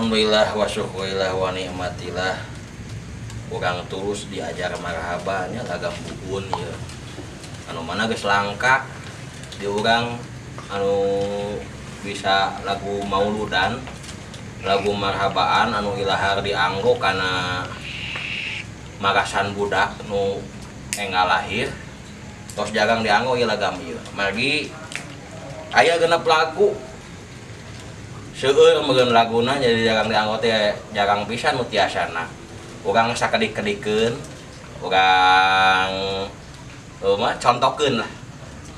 Alhamdulillah wa syukurillah wa nikmatillah. Urang terus diajar marhabanya lagam buhun ya. Anu mana geus langka di urang anu bisa lagu mauludan, lagu marhabaan anu ilahar dianggo kana marasan budak nu enggal lahir. Tos jarang dianggo ieu lagam ieu. Margi aya genep lagu. Seueur meureun laguna jadi jarang dianggo teh, jarang pisan nu tiasana. Urang sakedik-kedikeun, urang mah contokeun lah.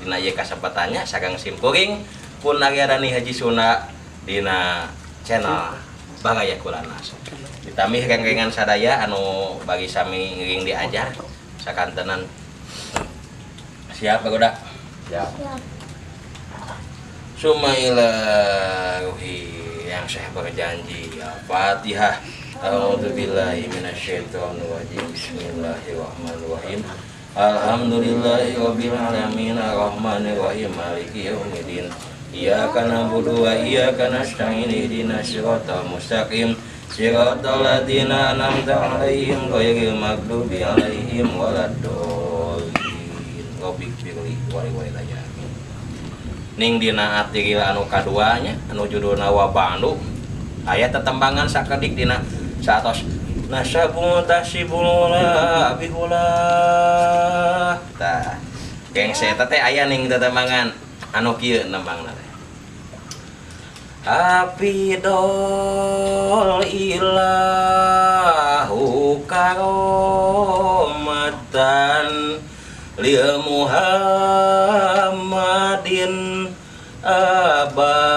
Dina ieu kasempatannya sareng simkuring pun Arya Dani Haji Sunda dina channel Baraya Kulanas. Ditambih rengrengan sadaya anu bagi sami ngiring diajar sakantenan. Siap bagoda? Siap. Sumaila ruhi yang saya berjanji. Al-Fatihah. A'udzubillahi minasyaitonirrajim. Bismillahirrahmanirrahim. Alhamdulillahirabbil alamin arrahmanirrahim maliki yaumiddin. Iyyaka na'budu wa iyyaka nasta'in ihdinas siratal mustaqim. Siratal ladzina an'amta 'alaihim ghairil maghdubi 'alaihim waladdallin. Rabbighfirli wa liwalidayya. Ning dina atiril anu kaduanya anu judulna wa ba'du aya tetembangan sakedik dina saatos nasabun tasibula bihula. Tah gengse eta teh aya ning tetembangan anu kieu nembangna teh. Hafidol ilahu karomatan lil Muhammadin abahul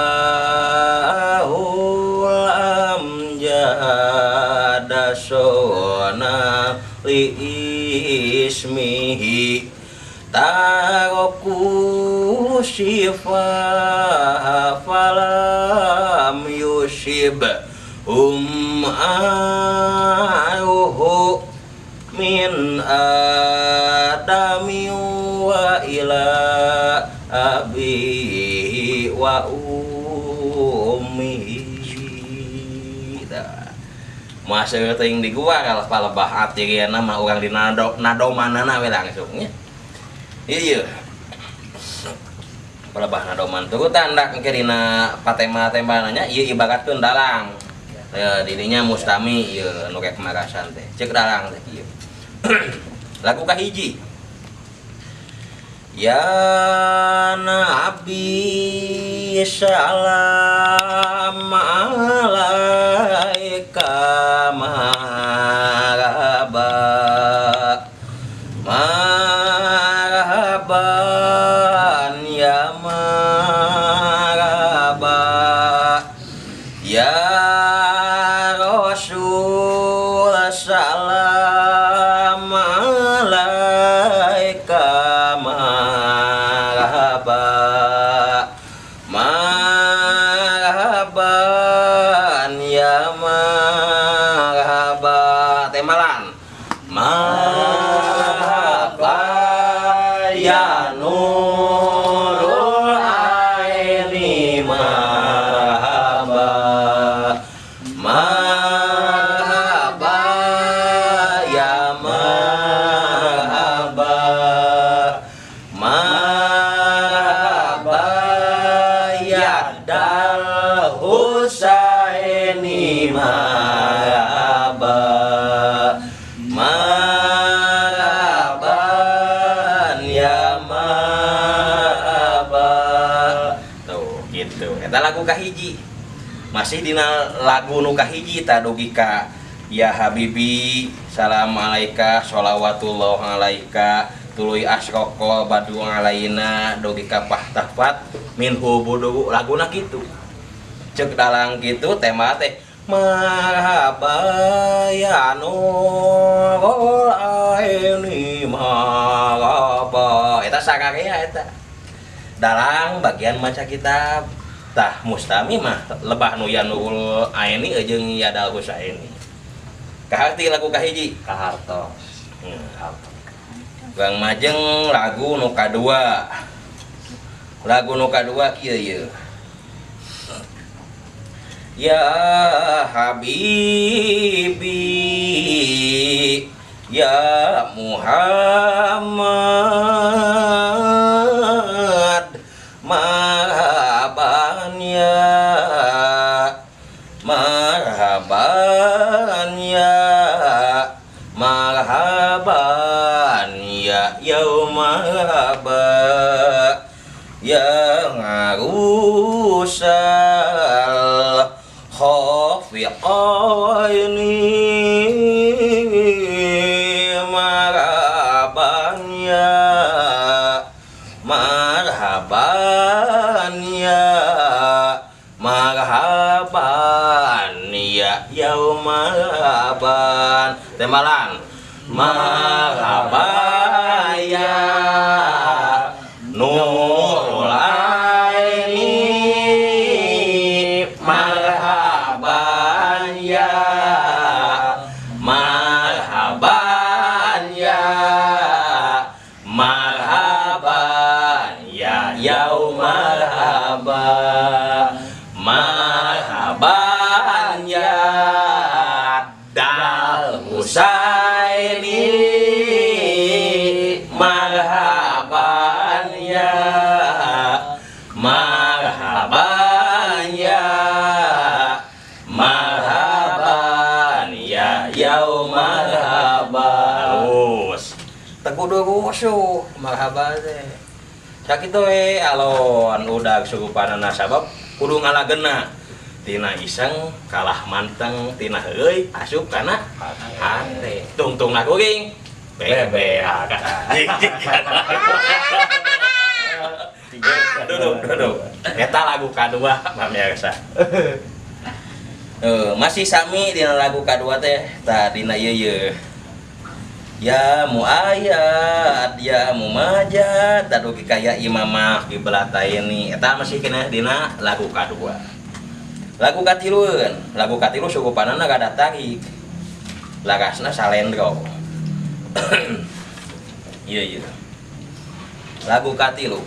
amjada sona li ismihi taroku sifah falam yusib aruhu min adami wa ila abihi wa ummihi. Masa teuing di gua kalah palebah atiriana mah urang di nadomanana we langsung nya. Ieu palebah nadoman turutan dak engke dina patema-temana nya ieu ibaratkeun dalang. Ya, dirinya mustami ieu nu rek marasan teh. Ceuk dalang teh kieu. Lagu kahiji. Ya Nabi salam alaika marhaba marhaban ya marhaba ya Rasul salam alaika marhaba marhaban ya marhaba temalan marhaba ya nurul aini marhaba marhaba ya marhaba marhaba ya dal Husaini marhaba marhaban ya marhaba. Tuh gitu eta lagu kahiji. Masih dina lagu nu kahiji ta dugi ka ya habibi salam alaika sholawatullah alaika tuluy asraqal badu alaina dugi ka pahtafat minhu budu laguna kitu. Ceuk dalang kitu tema teh marhaba ya nurul aini marhaba. Eta sakarea eta dalang bagian maca kitab. Tah mustami mah lebah nu ya nurul aini jeung ya dal husaini. Kaharti lagu kahiji? Kahartos. Bang majeng lagu nu kadua. Lagu nu kadua kieu ieu. Ya habibi ya Muhammad marhaban ya marhaban ya marhaban ya yaumahaba ya ngarusal khafiqaini marhaban ya marhaban ya marhaban ya yaumarhaban temalan marhaban ya nurul aini marhaban ya marhaban ya marhaban ya yaumarhaba marhaban ya dal Husaini marhaban ya marhaban ya marhaban ya yaumarhaba halus teu kudu rusuh marhaba teh sakitu we alon udag surupanana sabab kudu ngalagena tina iseng kalah manteng tina heueuy asup kana hate tungtungna kuring bebeak. Duduk duduk eta lagu kadua pamirsa. Masih sami dina lagu kadua teh tah dina ieu ye ya muayad ya mumajad taduki kaya imamah kiblataini eta masih kena dina lagu kadua. Lagu katilueun, lagu katilu sugupanana rada tarik larasna salendro. Iya iya lagu katilu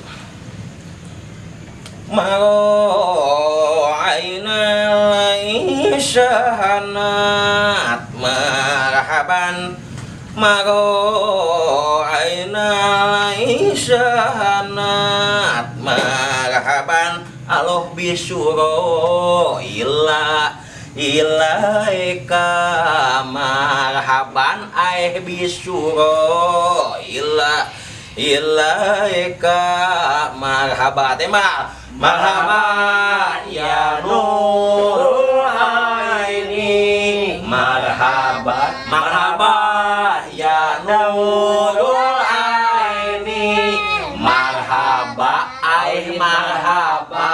maro aina laisyahanat marhaban maro aina laisyahanat marhaban aloh bisuro ila ilaika marhaban aeh bisuro ila ilaika marhaba tema marhaba ya nurul aini marhaba marhaba ya nurul aini marhaba aeh marhaba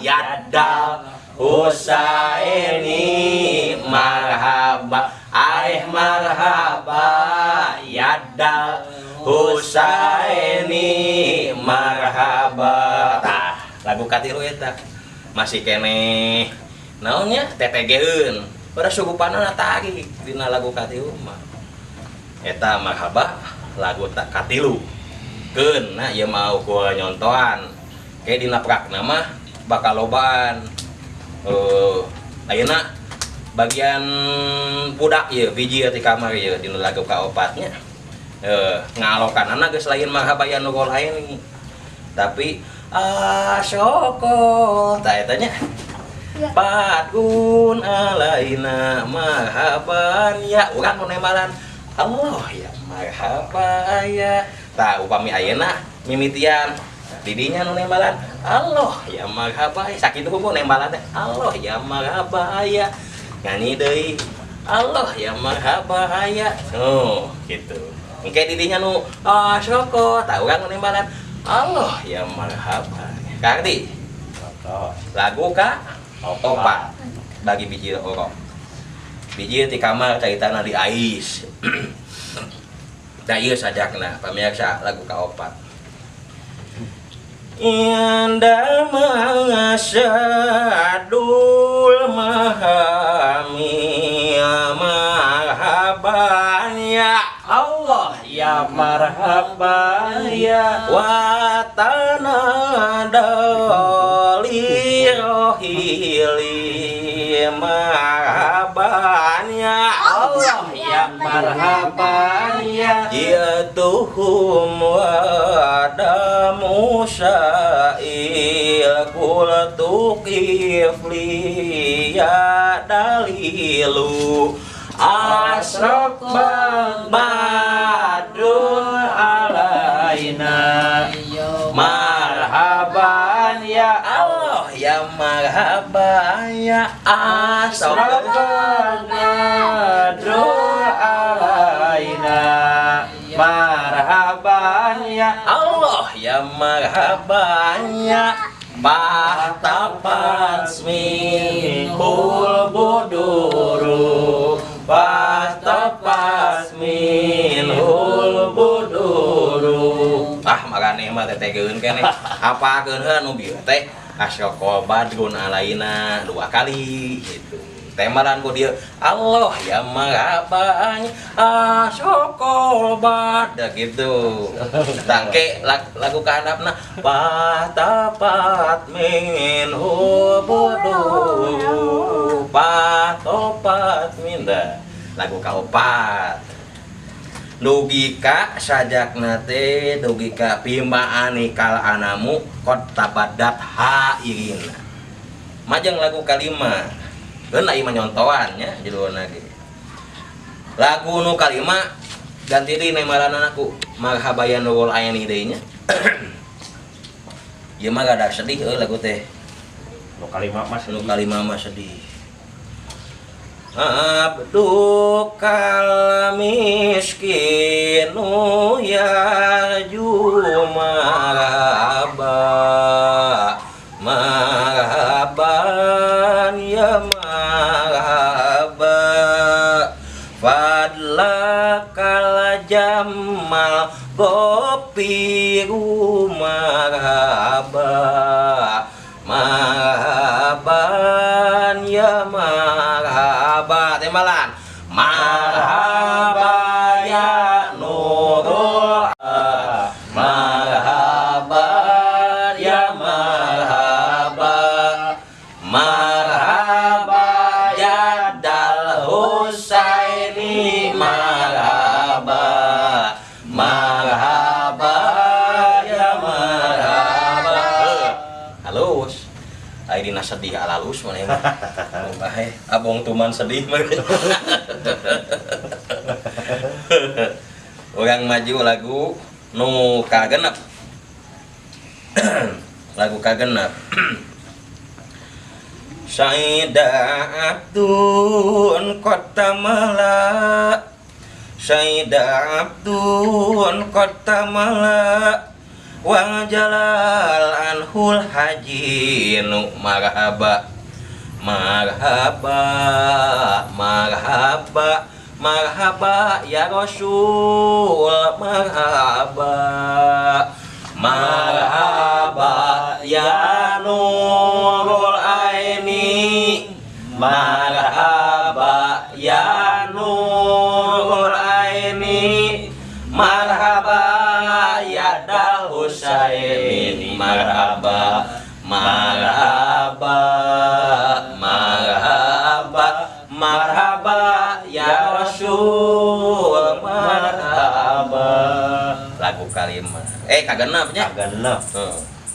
ya dal Husaini marhaba aeh marhaba ya dal Husaini marhaba. Tah lagu katilu eta masih keneh naonnya TTG-eun pada sugupanana tarik dina lagu katilu mah eta marhaba lagu tak katilu keun nah ieu mah ukur nyontohan ke dina prakna mah bakal lobaan. Ayeuna bagian budak ieu biji ti kamar ieu dina lagu kaopatnya ngalokanana geus lain marhaba ya nurul aini tapi asyoko tah eta nya patun alaina marhaban ya urang nu nembalan Allah ya marhaba ya tah upami ayeuna mimitian didinya nu nembalan Allah ya marhaba sakitu hukum nembalan teh Allah ya marhaba ya nyanyi deui Allah ya marhaba ya oh gitu engke didinya nu asyoko tah urang nu nembalan Allah ya marhaba karti lagu ka opat bagi biji orok biji di kamar caritana di ais. Tah ieu sajakna pamirsa lagu kaopat Inda masyadul mahami marhaban ya Allah ya marhaban ya wa tanadali rohili marhaban Marhaban ya Jituhum wa damusail qultu kifli ya dalilu asraqal badrun alaina marhaban ya Allah ya marhaban ya asraqal badrun alaina marhaban ya Allah ya marhaban ya Pahtapat minhul buduru Pahtapat minhul buduru. Ah maraneh mah tetegeun keneh. Apakeun heula nu bieu teh asraqal badrun alaina dua kali gitu. Temaran ku dieu Allah ya marhaban asraqal bad gitu. Tangke lagu kahandapna pahtapat minhul buduru pahtopat minda lagu kaopat dugi ka sajakna teh dugi ka pimaani kal anamu qad tabadat hairina majeng lagu kalima geuna ieu mah nyontoan nya judulna ge lagu nu kalima ganti deui nemaranana ku marhaba ya nurul aini deui nya. Ieu mah rada sedih euy lagu teh nu kalima mah nu kalima mah sedih. Abdukal miskinu yarju marhaba marhaban ya marhaba fadlakal jamal ghafiru marhaba marhaban ya marhaba tembalan marhaba ya nurul marhaba ya marhaba marhaba ya dal husaini marhaba marhaba ya marhaba. Halus ai dina sedih alalus maneh mah. Bae abong tuman sedih mah. Urang maju lagu nu kagenep. Lagu kagenep. Saida abdun qatamala Saida abdun qatamala wa jalal anhul hajinu marhaba marhaba marhaba marhaba ya Rasul marhaba marhaba ya nurul aini marhaba ya nurul aini marhaba ya dal husaini marhaba marhaba marhaba marhaba ya Rasul marhaba. Lagu kalima kagenep nya kagenep.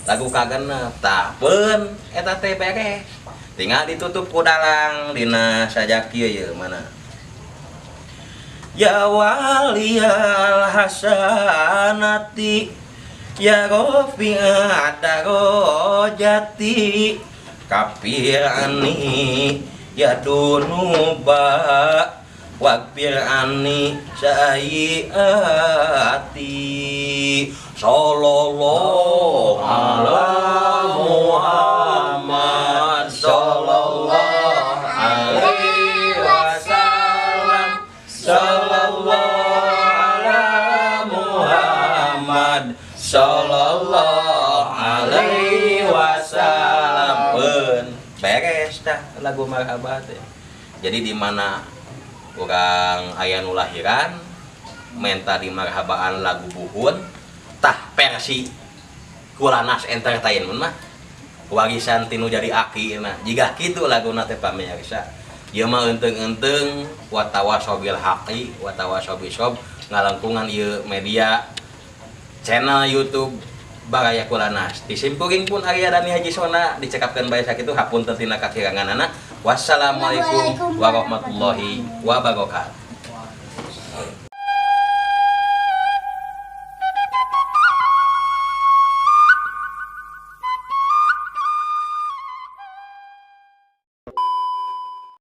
Lagu kagenep tah peun eta teh beres tinggal ditutup ku dalang dina sajak kieu ye mana ya waliyal hasanati ya rafi'at darajati kafir ani ya dunuba waghfir ani sayyiati sallallahu ala Muhammad sallallahu alaihi wasallam sallallahu ala Muhammad sallallahu alaihi wasallam. Beres dah lagu marhaba teh. Jadi di mana urang aya nu lahiran menta di marhabaan lagu buhun tah versi Kulanas Entertainment mah warisan tinu jadi aki nah jiga kitu laguna teh pamirsa. Ieu mah eunteung-eunteung watawasaw bil haqqi watawasaw bisabr, ngalangkungan ieu media channel YouTube Baraya Kulanas. Ti simkuring pun Arya Dani Haji Sona dicekapkeun bae sakitu, hapunten tina kakiranganana. Wassalamualaikum warahmatullahi wabarakatuh.